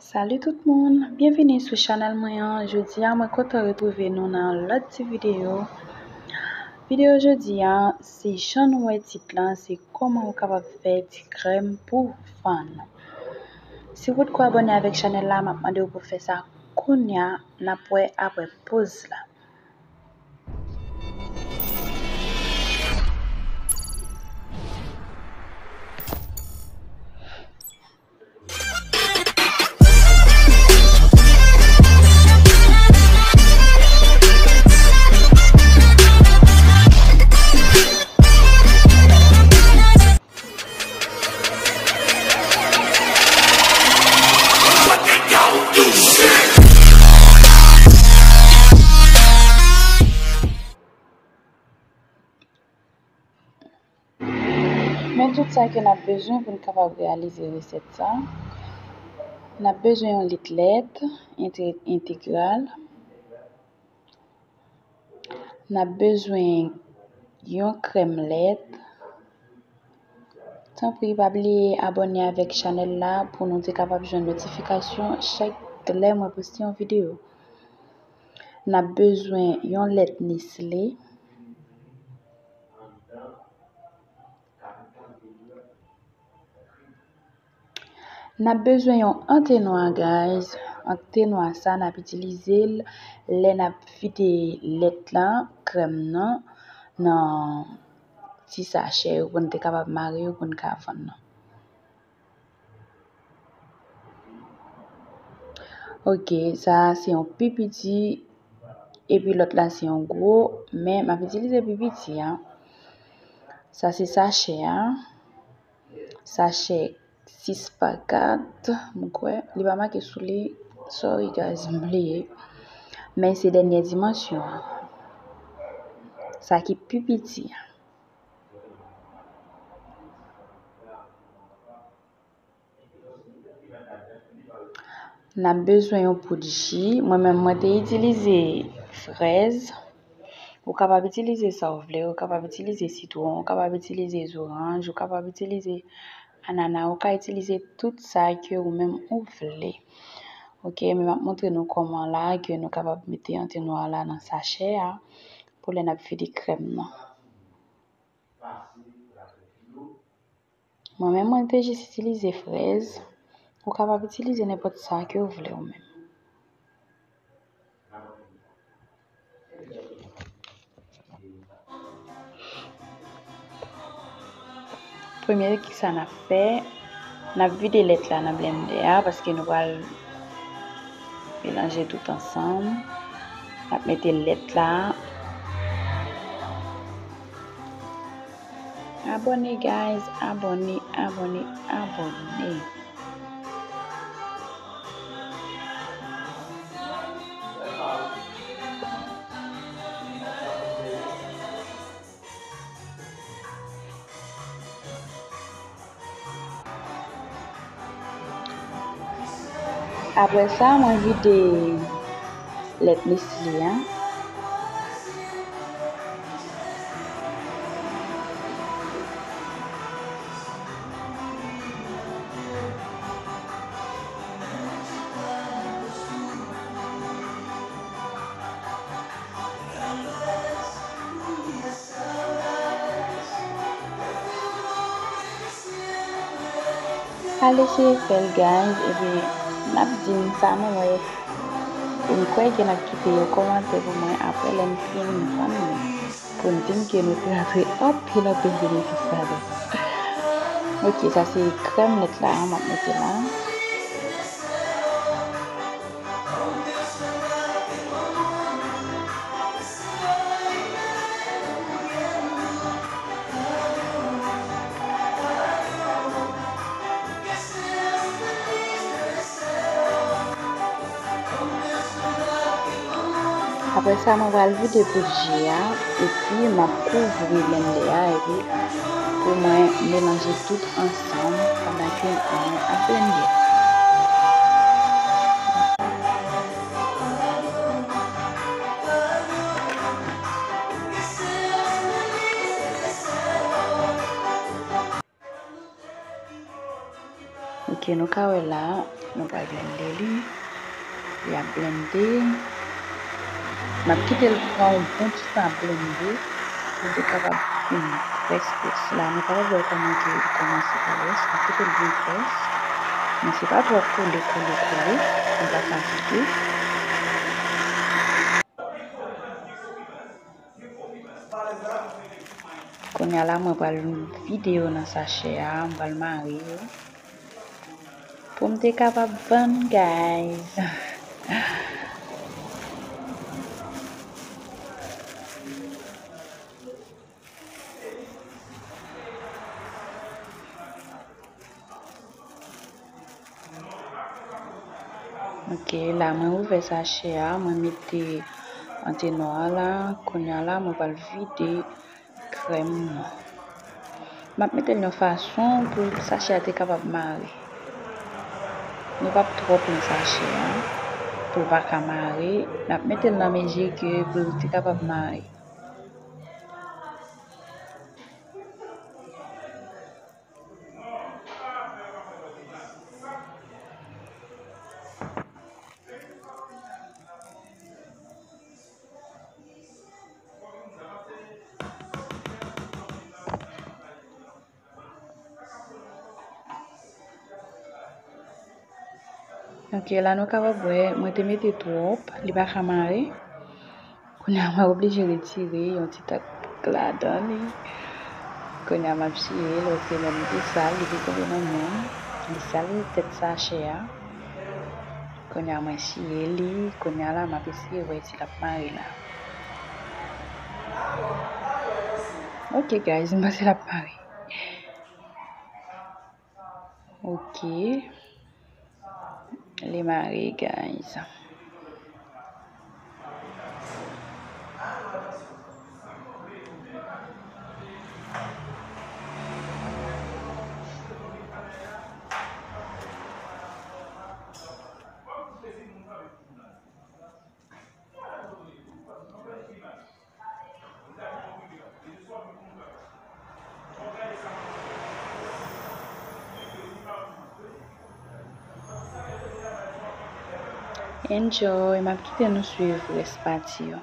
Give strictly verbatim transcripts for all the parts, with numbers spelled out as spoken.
Salut tout moun, byenvini sou chanèl mwen an. Jodi a mwen kontan retwouve nou nan yon lòt ti videyo. Videyo jodi a, se jan nou wè tit lan, se kòman ou kapab fè ti krèm pou fann. Si w potko abòne avèk chanèl la, m ap mande w pou fè sa kounya, n ap wè apre poz la. Men tout sa ke n ap bezwen pou n kapab reyalize resèt sa. N ap bezwen yon lit lèt inte-, entegral. N ap bezwen yon krèm lèt. Tanpri, pa bliye abòne avèk chanèl la pou nou te kapab jwenn notifikasyon chak lè mwen poste yon videyo. N ap bezwen yon lèt Nestlé. N ap bezwen yon antenwa, guys. Antenwa sa, n ap itilize l lè n ap vide lèt lan, krèm nan, nan ti sachè yo pou n te kapab mare yo pou n ka vann nan. Ok, sa a se yon pi piti, epi lòt la se yon gwo, men m ap itilize pi piti a. Sa se sachè a. Sachè sis pa kat, m kwè. Li pa make sou li. Sorry, guys, m bliye. Men se dènyè dimansyon an. Sa ki pi piti an. N ap bezwen yon poud ji. Mwen menm, mwen te itilize frèz. Ou kapab itilize sa w vle. Ou kapab itilize sitwon. Ou kapab itilize zoranj. Ou kapab itilize anana. Ou ka itilize tout sa ke ou menm ou vle. Ok, men m ap montre nou kòman la ke nou kapab mete antenwa la nan sachè a pou lè n ap vide krèm nan. Mwen menm, mwen te jis itilize frèz. Ou kapab itilize nenpòt sa ke w vle ou menm. Premye, kisa n ap fè? N ap vide lèt la nan blendè a, paske nou pral melanje tout ansanm. N ap mete lèt la. Abòne, guys, abòne, abòne, abòne. Apre sa, mwen vide lèt Nestlé a. Al eseye fè l, guys, epi n ap di m sa nou wè. E m kwè ke n ap kite yon kòmantè pou mwen apre lè n fin vann li, pou n di m ke nou tire anpil, anpil benefis ladan. Ok, sa se krèm lèt la, m ap mete la. Apre sa, mwen pral vide poud ji a, epi m ap kouvri blendè a, epi pou mwen melanje tout ansanm pandan ke mwen ap blende. Ok, E nou ka wè la, nou pral blende li. Li ap blende. M ap kite l pran yon bon ti tan ap blende pou l te kapab vin près près. La, nou kapab wè kòman ke li kòmanse parès. M ap kite l vin près. Men se pa twòp kole, kole, kole. Pou l pa fatige. Kounye a la, mwen pral vide yo nan sachè a, mwen pral mare yo. Pou m te kapab vann, guys. Ok, la mwen ouvè sachè a, mwen mete antenò a la, kounye a la mwen pral vide krèm nan. M ap mete l yon fason pou sachè a te kapab mare. Nou p ap twòp nan sachè a pou l pa ka mare. N ap mete l nan mezi ke pou l te kapab mare. Ok, la nou kapab wè, mwen te mete twòp, li pa ka mare. Kounye a mwen oblije retire yon ti tak ladan li. Kounye a m ap chire l, paske menm li te sal, li te tonbe nan men m. Li sal tèt sachè a. Kounye a mwen chire li, kounye a la m ap eseye wè si l ap mare la. Ok, guys, m panse l ap mare. Ok. Li mare, guys. Enjoy, m ap kite nou swiv rès pati yo.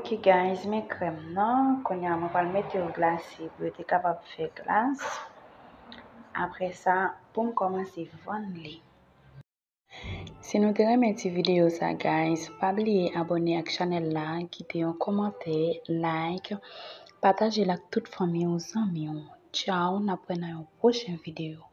Ok, guys, men krèm nan. Kounye a, mwen pral mete yo glase pou yo te kapab fè glas. Apre sa, pou m kòmanse vann li. Si nou te renmen ti videyo sa, guys, pa bliye abòne ak chanèl la, kite yon kòmantè, like, pataje l ak tout fanmi w, zanmi w. Tchao, n ap wè nan yon pwochen videyo.